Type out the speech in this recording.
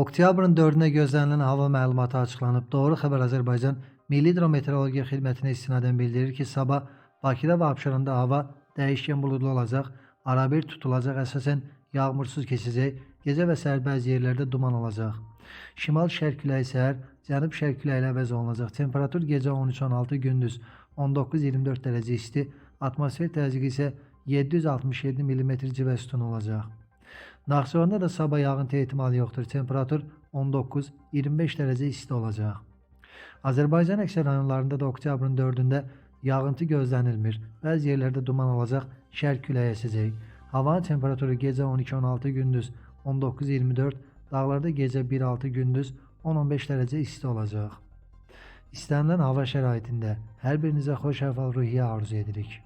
Oktyabrın 4-nə gözlənilən hava məlumatı açıqlanıb. Doğru Xəbər Azərbaycan Milli Hidrometeorologiya Xidmətinə istinadən bildirir ki, sabah Bakıda və Abşeronda hava dəyişkən buludlu olacaq, arabir tutulacaq, əsasən yağmursuz keçəcək. Gecə və səhər bəzi yerlərdə duman olacaq. Şimal-şərq küləyi səhər, cənub-şərq küləyi ilə əvəz olunacaq. Temperatur gecə 13-16, gündüz 19-24 dərəcə isti, atmosfer təzyiqi isə 767 mm civə sütunu olacaq. Naxçıvanda da sabah yağıntı ehtimalı yoxdur. Temperatur 19-25 dərəcə isti olacaq. Azərbaycan əksər rayonlarında da oktyabrın 4-ündə yağıntı gözlənilmir. Bəzi yerlərdə duman olacaq, şərq küləyi əsəcək. Havanın temperaturu gecə 12-16, gündüz 19-24, dağlarda gecə 1-6, gündüz 10-15 dərəcə isti olacaq. İstənilən hava şəraitində hər birinizə xoş əhval-ruhiyyə arzu edirik.